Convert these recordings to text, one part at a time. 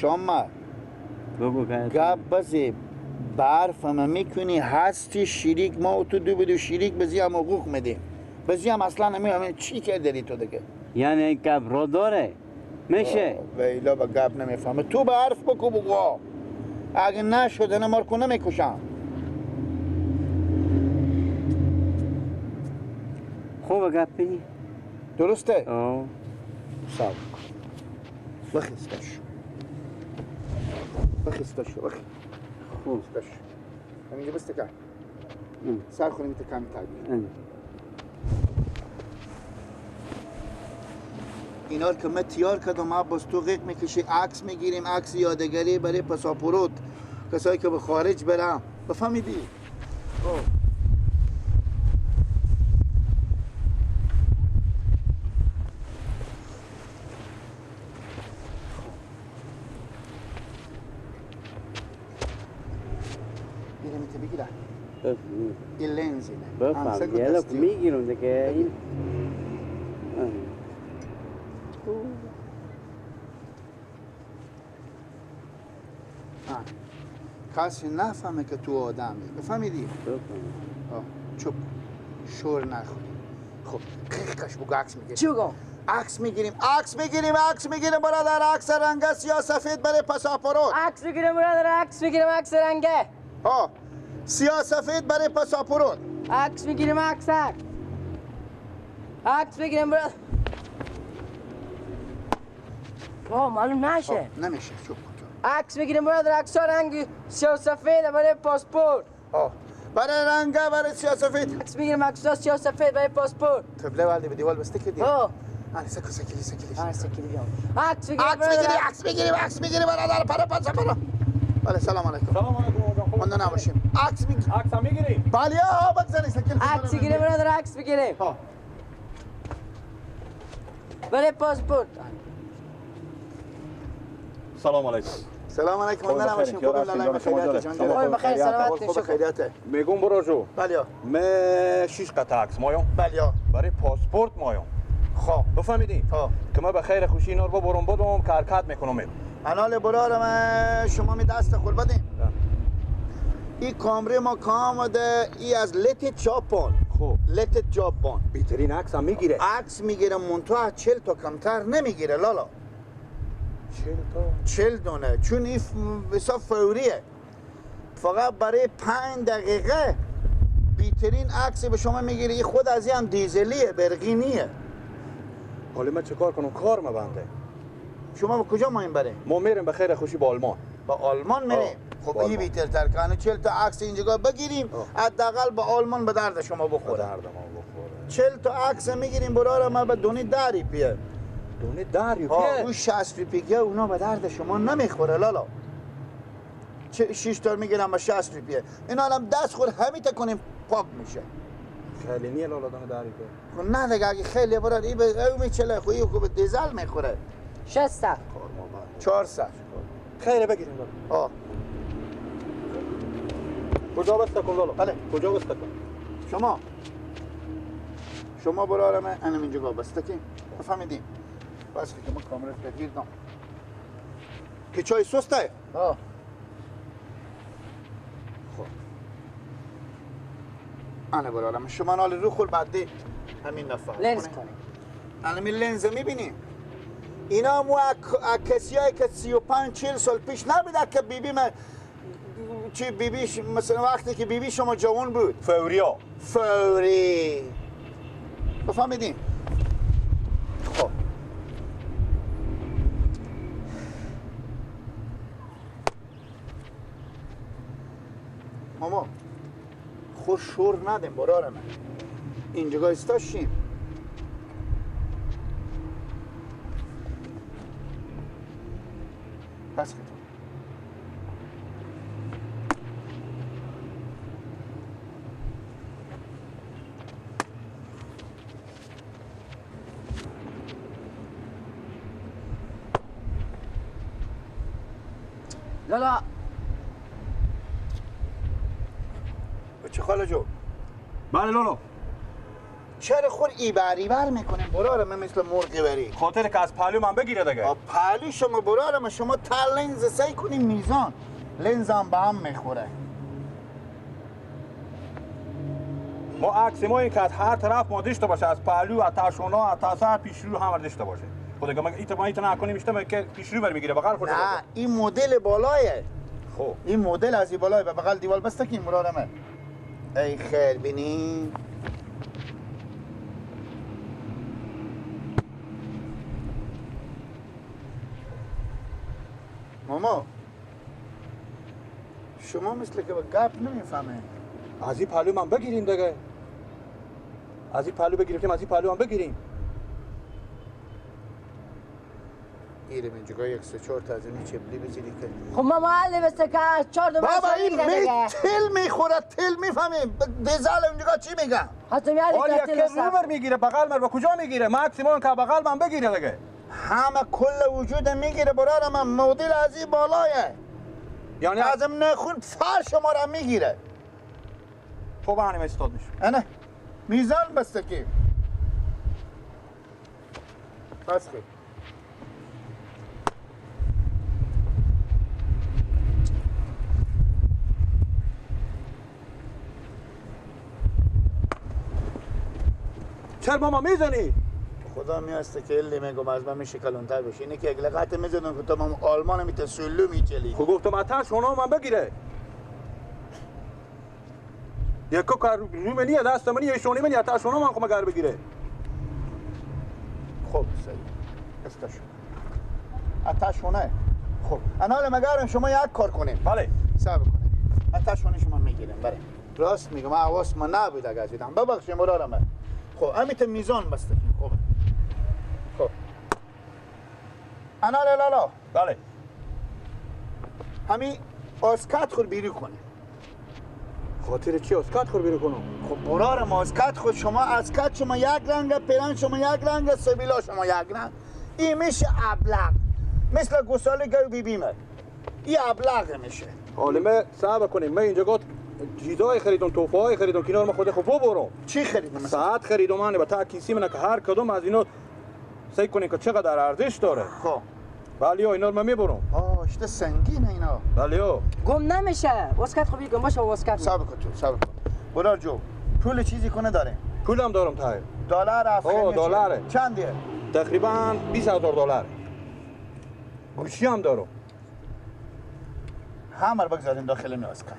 شما بگو گپ بزی برف هم میکنی هستی شریک ما و تو دو بدو شریک بزی هم حقوق میدیم بزی هم اصلا نمیدونم چی که داری تو دیگه. یعنی گپ رو داره میشه ویلا با گپ نمیفهمه. تو به حرف بکو بگو اگه نشده نمار کنه میکشم. خوب گپ بینی درسته؟ آه صبر کن بخیستش بخیستش بخی خوب بخیستش همینجا بسته کن سر خونیم تا کمی تر. اینا رو که من تیار کردم عباس تو قیق میکشی عکس میگیریم، عکس یادگاری برای پاساپورت کسایی که به خارج برم. بفهمیدی؟ بگیرم این لنز اینه. بفهم یه میگیرم دیگه این. کسی نفهمه که تو آدمی. بفهمیدی؟ چوب شور نخوری. خب قیقش بگو عکس میگیریم. چی بگم؟ عکس میگیریم عکس میگیریم عکس میگیریم برادر. عکس رنگه سیاه سفید برای پاساپورت. عکس میگیریم برادر عکس میگیریم عکس رنگه. ها سیاه سفید برای پاساپورت. عکس میگیریم عکس عکس میگیریم برادر. با معلوم نشه. نمیشه چوب. عکس میگیریم برادر عکس رنگ سیاه سفید برای پاسپورت. برای رنگه برای سیاه سفید. عکس میگیریم عکس سیاه سفید برای پاسپورت. تبله والدی به دیوال بسته کردی. آره سکو سکیلی سکیلی. آره سکیلی بیام. عکس میگیریم عکس میگیریم عکس میگیریم عکس میگیریم برادر پر پاسپورت. بله سلام علیکم. سلام علیکم. مونده نباشیم. عکس میگیریم. عکس هم میگیریم. بله ها بزنی سکیلی. عکس میگیریم برادر عکس میگیریم. برای پاسپورت. سلام علیکم. سلام علیکم. مونده نباشیم. خوب لالا خیریت جان. خوب بخیر سلامت خوب خیریت. میگم برو جو. بله. من 6 قطعه عکس مایم. بله. برای پاسپورت مایم. خب بفهمیدی؟ که من به خیر خوشی اینا رو ببرم بدم که حرکت میکنم. انال برارم شما می دست خود بدیم. این کامره ما که آمده ای از لت ژاپن. خب لت ژاپن بهترین عکس هم میگیره. عکس میگیره منتها از 40 تا کمتر نمیگیره لالا. 40 تا 40 دونه چون این حساب فوریه. فقط برای 5 دقیقه بهترین عکس به شما میگیره. این خود از این هم دیزلیه برقی نیه. حالا من چه کار کنم؟ کار ما بنده. شما به کجا ما این بره؟ ما میریم به خیر خوشی با آلمان. با آلمان میریم؟ خب این بیتر تر کنه 40 تا عکس اینجا بگیریم حداقل با آلمان به درد شما بخوره. درد ما بخوره. 40 تا عکس میگیریم برا ما به دونی 10 روپیه. دونی 10 روپیه؟ اون 60 روپیه اونا به درد شما نمیخوره لالا. 6 تا میگیرم با 60 روپیه. اینا الان دست خور همین تا کنیم پاک میشه. خیلی نیه لالا دونه 10 روپیه. نه دیگه اگه خیلی برا این به او میچله خو این به دیزل میخوره. 600 400 خیره بگیریم لالا. کجا بسته کن لالا؟ بله کجا بسته کن؟ شما برارم انم اینجا بسته کن. بفهمیدیم بس که ما کامرا تغییر دام که چای سسته. خب انا برارم شما نال رو خور بعدی همین نفر لنز کنیم. الان لنز میبینیم اینا مو کسیایی که 35 40 سال پیش نبوده که بیبی من چی بیبیش مثلا وقتی که بیبی شما جوان بود فوریا فوری. بفهمیدیم؟ خب ماما خوش شور ندیم برار من اینجا استاشیم. پس خیلی لالا چه خاله جو؟ بله لالا چرا خور ایبر ایبر میکنیم برار من مثل مرغ بری خاطر که از پهلو من بگیره دیگه. پهلو شما برار من شما تا لنز سعی کنیم میزان لنز هم به هم میخوره. ما عکس ما این که از هر طرف ما داشته باشه، از پهلو، از تاشونا، از تاسر پیش رو هم داشته باشه. خب دیگه ما ایت نکنیم میشته که پیش رو بر میگیره بغل خود. نه این مدل بالایه. خب این مدل از این بالای به بغل دیوال بسته که این برار من. ای خیر بینی. ماما شما مثل که گپ نمیفهمه. از این پهلو من بگیریم دیگه. از این پهلو بگیریم، از این پهلو هم بگیریم. گیریم اینجا یک سه چهار تا از این چبلی بزیری که خب ما محل بسته که چهار دو بابا این می تل میخوره، تل میفهمیم دیزل اینجا چی میگم؟ حتی میاد که رو میگیره بغل مر با کجا میگیره؟ ماکسیموم که بغل من بگیره دیگه. همه کل وجود میگیره برادر من، مدل از این بالایه. یعنی ازم نخون فرش ما را میگیره. خب همین استاد میشه. نه میزان بسته که بس خیلی. چرا ماما میزنی؟ خدا میاسته که الی میگم از من میشه کلانتر بشه. اینه که یک لغت میزدم که تو من آلمان میته سلو میچلی. خب گفتم اتش اونا من بگیره. یکو کار رو منیه دست منیه شونی منیه اتش اونا من خب مگر بگیره. خب سعی استش. اتش اونه. خب انا مگرم شما یک کار کنیم. بله. صبر کنیم. اتش اونه شما میگیرم. بله. راست میگم حواس من نبود اگه ازیدم. ببخشید مرارم. خب امیت میزان بسته. خوبه. خب انا لا لا بله. همین آسکت خود بیرو کنه. خاطر چی اسکات خور بیرو کنم؟ خب برارم اسکات خود شما اسکات شما یک رنگ، پیرن شما یک رنگ، سبیلا شما یک رنگ. این میشه ابلغ. مثل گوساله گو بیبیمه. این ابلغ میشه. حالا ما صبر کنیم. من اینجا گفت چیزای خریدم، توفای خریدم، کنار ما خود خوب ببرم. چی خریدم؟ ساعت خریدم من با تا کیسی من که هر کدوم از اینا سعی کنین که چقدر ارزش داره. خب ولی اینا رو من میبرم. آه اشته سنگینه اینا. ولی گم نمیشه. واسکت خوبی گم باشه واسکت. صبر کن تو، صبر کن. برار جو پول چیزی کنه داره. پولم دارم تای. دلار افغانی. دلاره. چندیه؟ تقریبا 20000 دلار. گوشی هم دارم. همه رو بگذاریم داخل می واسکت.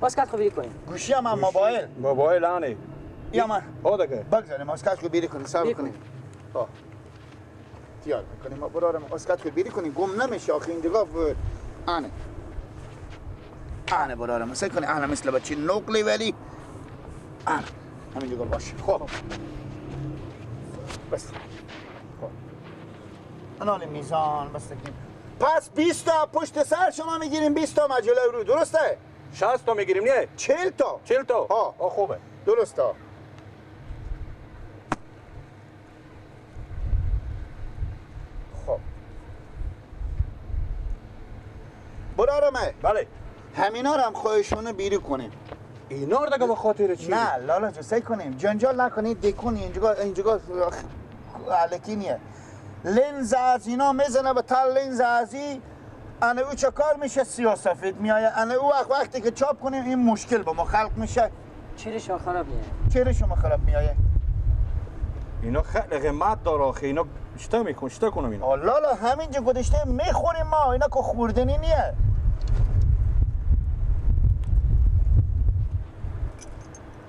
واسکت خوبی کنیم. گوشی هم موبایل. موبایل آنه. یا من. ها دیگه. بگذاریم واسکت خوبی کنیم، صبر کنیم. ها. تیار میکنیم ما برارم اسکات که بیری کنیم گم نمیشه آخه این دیگه آنه آنه برارم سعی کنی آنه مثل بچه نقلی ولی آنه همین دیگه باشه. خب بس خب انال میزان بس کنیم. پس 20 تا پشت سر شما میگیریم، 20 تا مجله رو درسته؟ 60 تا میگیریم نه؟ 40 تا. 40 تا ها خوبه درسته. برارمه. بله. همینا رو هم خواهشونه بیری کنیم. اینا رو دیگه به خاطر چی؟ نه لالا جو سعی کنیم جنجال نکنید، دکونی اینجا اینجا الکی نیه. لنز از اینا میزنه به تل لنز از این انا او چه کار میشه؟ سیاه سفید میایه. انا او وقتی که چاپ کنیم این مشکل با ما خلق میشه. چهره شما خراب میایه. چهره شما خراب میایه. اینا خیلی قیمت داره آخه. اینا چطور میکن چطور کنم اینا؟ لالا همینجا گذاشته میخوریم ما. اینا که خوردنی نیه.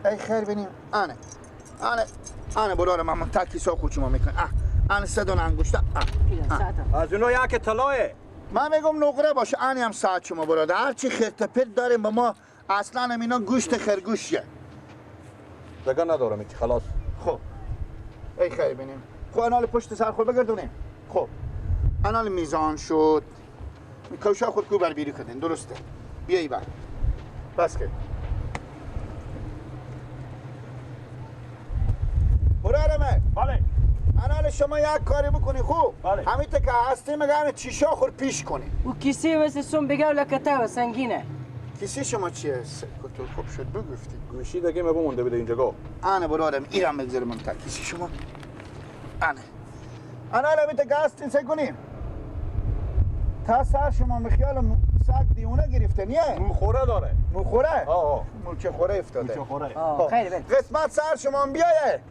ای خیر بینیم. آنه آنه آنه برار من تکی سا خوچ ما میکنه. آنه سه دونه انگشته. از اونو یک طلایه. من میگم نقره باشه. آنی هم ساعت شما برادر. هرچی خرت پرت داریم با ما اصلا هم اینا گوشت خرگوشیه. دیگه ندارم ایچی خلاص. خب ای خیر بینیم. خب انال پشت سر خود بگردونیم. خب انال میزان شد. کوشا خود کو بر بیری کردین درسته. بیایی بر بس که برارمه. بله. انال شما یک کاری بکنی خوب. بله. همین که هستی مگه چیشا خور پیش کنی. و کیسه واسه سوم بگه لکته و سنگینه. کیسه شما چیه؟ تو خوب شد بگفتی. گوشی دیگه ما بمونده بده اینجا گو. آنه برادرم ایران بگذارم تا کیسه شما. آنه. آنه الان تا گاز سعی کنیم. تا سر شما مخیال سگ دیونه گرفته نیه؟ موخوره داره. موخوره؟ آه. مورچه خوره افتاده. مورچه خوره. خیلی بله. قسمت سر شما بیایه.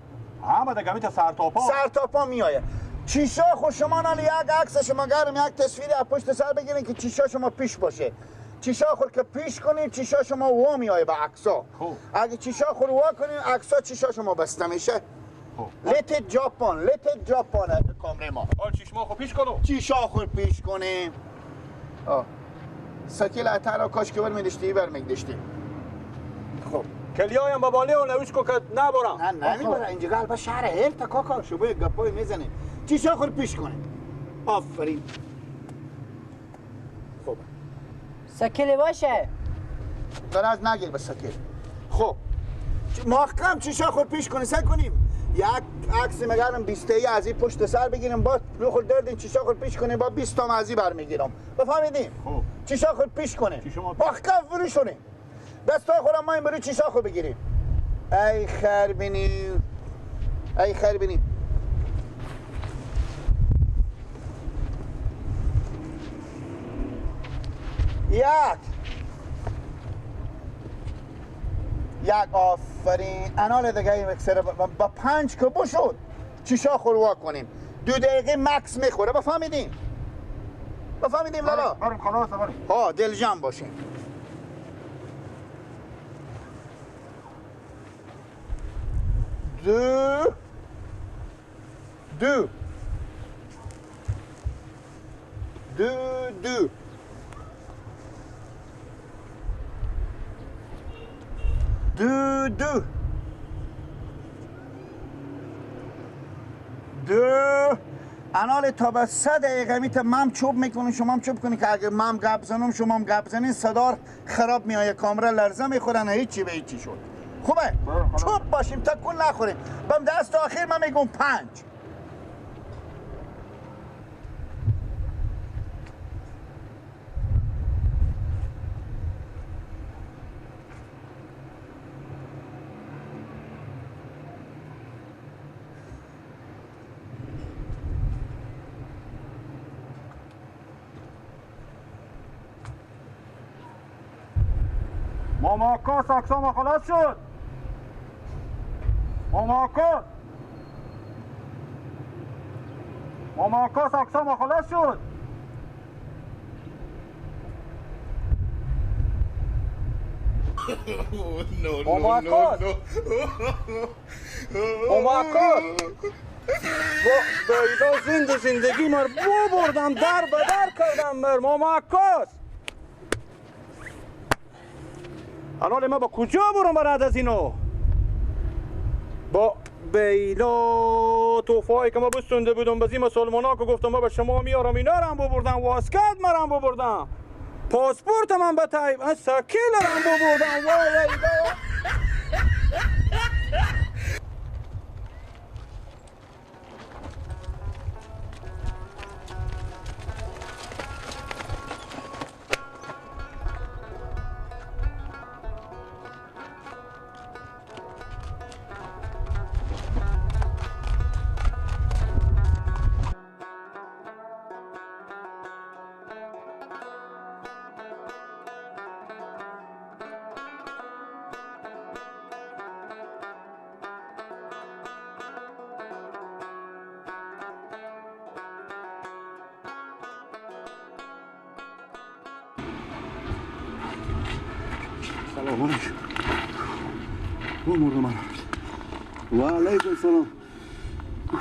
همه دیگه میته سر تا پا. سر تا پا میایه. چیشا خود شما نال یک عکس شما گرم یک تصویر از پشت سر بگیرین که چیشا شما پیش باشه. چیشا خور که پیش کنین چیشا شما وا میایه به عکسا. اگه چیشا خور وا کنین عکسا چیشا شما بسته میشه. لت ژاپن لت ژاپن کامره ما. آ چیشما خو پیش کنو. چیشا خور پیش کنیم. آ سکیل اترا کاش که برمیداشتی برمیداشتی. خب کلیایم با بالی و نویش کو که نبرم. نه نمیبرم اینجا قلب شهر هل تا کاکا شو با گپای میزنه. چیشا خور پیش کنه. آفرین. خب سکیل باشه. دراز نگیر به سکیل. خب محکم چیشا خور پیش کنه. سعی کنیم یک عکس مگرم 20 تایی از این پشت سر بگیریم با رو خود دردین چیشا خور پیش کنیم با 20 تا از این برمیگیرم. بفهمیدیم؟ خب چیشا خور پیش کنه. محکم فروشونه. دستا خورم ما این برو چیشا خور بگیریم. ای خیر بینی. ای خیر بینی. یک یک آفرین انال دیگه مکسر با 5 که بشد چیشا خور وا کنیم 2 دقیقه مکس میخوره. بفهمیدیم؟ بفهمیدیم لالا؟ بریم خلاص بریم. ها دلجان باشیم. دو دو دو دو دو دو دو انال تا به 3 دقیقه میته مم چوب میکنیم شما هم چوب کنی که اگه مم گپ زنم شما هم گپ زنین صدار خراب میایه کامره لرزه میخورن هیچی به هیچی شد. خوبه؟ چوب باشیم تا کن نخوریم. بم دست آخر من میگم 5. ماما عکسا ما خلاص شد. ماما عکاس ماما عکاس عکسا ما خلاص شد. ماما عکاس ماما عکاس با اینا زندگی مر بردم در به در کردم مر. ماما عکاس الان ما با کجا برم براد از اینو؟ با بیلا توفایی که ما بستونده بودم بزی مسلمان ها که گفتم ما به شما میارم اینا رو هم ببردم واسکت مرم ببردم پاسپورت من به تایب از سکیل رم ببردم. وای وای. سلام علیکم. مردم و علیکم سلام.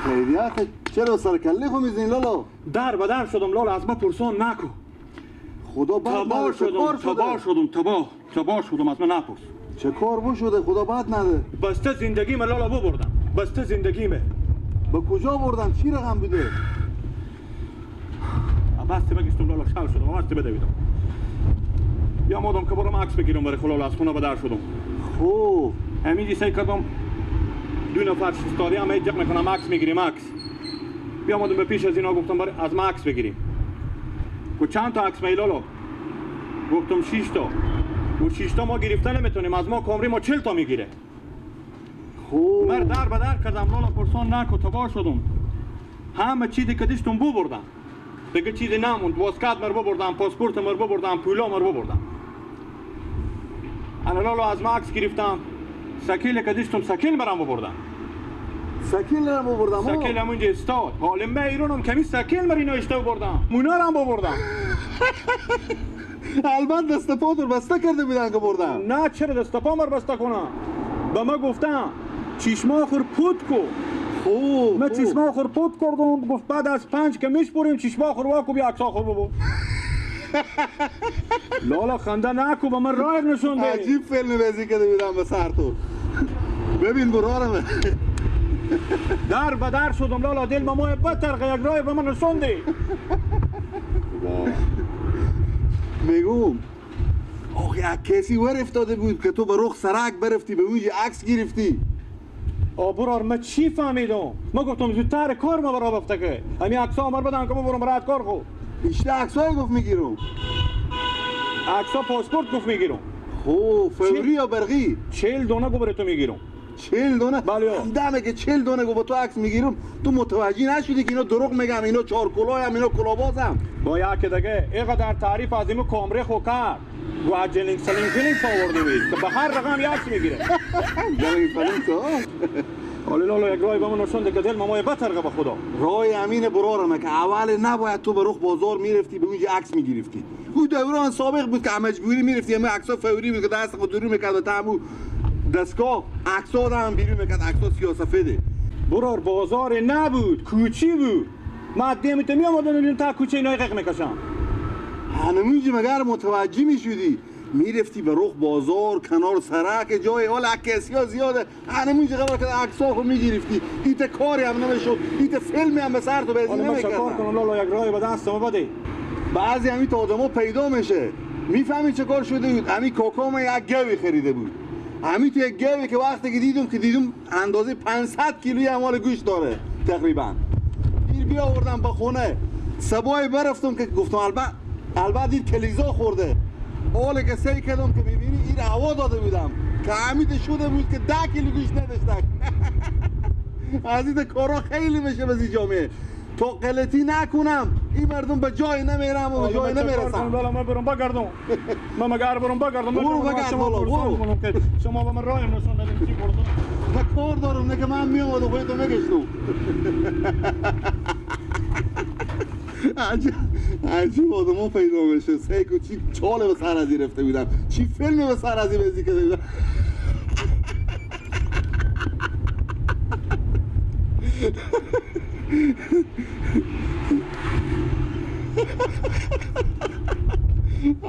خیریت چرا سرکله خو میزنی لالا؟ در به در شدم لالا، از ما پرسان نکو. خدا بد تباه شدم، تباه شدم، تباه شدم، از من نپرس. چه کار بو شده؟ خدا بد نده. بسته زندگی من لالا ببردم، بسته زندگی من. به کجا بردن؟ چی رقم بوده؟ بسته بگشتم لالا، شل شدم، بسته بدویدم. یا مادم که برم عکس بگیرم برای خلال از خونه به در شدم. خوب همینجی سعی کردم دو نفر ستادی هم هیچ جق میکنم عکس میگیریم عکس. بیا مادم به پیش از اینا گفتم برای از ما عکس بگیریم. گفت چند تا عکس میلالا؟ گفتم 6 تا. و 6 تا ما گرفته نمیتونیم، از ما کامری ما 40 تا میگیره. خوب من در به در کردم لالا پرسان نکو تباه شدم. همه چیزی که داشتم ببردم. دیگه چیزی نموند. واسکت مر ببردم، پاسپورت مر ببردم، پولا مر ببردم. انا لالا از ما عکس گرفتم. سکیل که داشتم سکیل مرم ببردم. سکیل مرم ببردم. سکیل هم اونجا استاد. حالا من ایرانم کمی سکیل مر اینا اشته بردم. مونا رم ببردم. البته دست پا رو بسته کرده بودن که بردم. نه چرا دست پا مر بسته کنم؟ به ما گفتم چشما خور پوت کو. خوب من چشما خور پوت کردم. گفت بعد از 5 که میشپوریم چشما خور واکو بیا عکسا خور ببر. لالا خنده نکو به من راه نشون ده. عجیب فیلم بازی کرده بودم به سر تو. ببین برارم در به در شدم لالا، دل به ما بترقه یک راه به من نشون ده. میگم آخه کسی ور افتاده بود که تو به رخ سرک برفتی به اونجا عکس گرفتی. برار من چی فهمیدم؟ ما گفتم زودتر کار ما برا بفته که همین عکس‌ها مر بدن که ما برم برات کار خو. بیشتر عکس‌های گفت میگیرم. عکس‌ها پاسپورت گفت میگیرم. خب فوری یا برقی؟ 40 دونه گفت برای تو میگیرم. 40 دونه؟ بله. دمه که 40 دونه گفت با تو عکس میگیرم، تو متوجه نشدی که اینا دروغ میگم، اینا چهار کلاه هم، اینا کلابازم. با یک دیگه اینقدر تعریف از اینو کامره خو کرد. گو جلینگ سلینگ جلینگ آورده بود که به هر رقم عکس میگیره. جلینگ سلینگ حالا لالا یک رای به من نشون ده که دل مامای بترقه به خدا. رای امین برارمه که اول نباید تو به رخ بازار میرفتی به اونجا عکس میگرفتی. او دوران سابق بود که مجبوری میرفتی، همه عکس‌ها فوری بود که دست خود درو میکرد و تمو دستگاه عکس‌ها هم بیرون میکرد، عکس‌ها سیاه‌سفیده. برار بازار نبود، کوچی بود. ما دیمت میامدن تا کوچه اینا قق میکشم. هنوز مگر متوجه میشدی؟ میرفتی به رخ بازار کنار سرک جای حال عکاسیا زیاده، هنوز قبل که عکس‌ها رو میگرفتی ایت کاری هم نمیشد، ایت فیلمی هم به سر تو بزنی نمیکرد. کار کنم لالا یک راه به دست ما بده. بعضی همین تا آدم‌ها پیدا میشه میفهمی چه کار شده بود. همین کاکام یک گوی خریده بود، همین تو یک گوی که وقتی که دیدم اندازه 500 کیلویی مال گوشت داره تقریبا. این بیاوردم به خونه، صبای برفتم که گفتم البته دید کلیزا خورده. حالا که سعی کردم که میبینی این هوا داده بودم که حمید شده بود که 10 کیلو گوشت نداشتن. از این کارا خیلی میشه به این جامعه. تا غلطی نکنم این مردم به جای نمیرم و به جای نمیرسم. لالا من برم بگردم. من مگر برم بگردم. برو بگرد لالا برو. شما به من راه نشون دادین چی بردم. من کار دارم نه که من میام و خودتو میکشم. عجیب آدم پیدا میشه. سیکو چی چاله به سر از رفته بودم، چی فیلم به سر از بزی کرده بودم.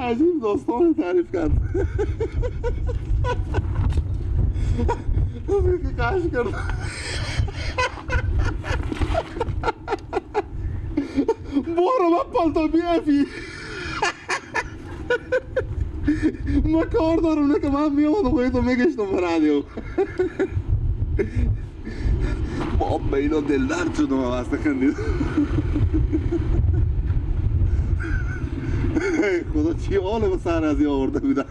عجیب داستان تعریف کرد. قش کرد. برو من پالتا بیافی. من کار دارم نه که من میام و خودتو میکشتم به رادیو. باب به اینا دل درد شدم واسه خندید. خدا چی حال به سر از آورده بودم.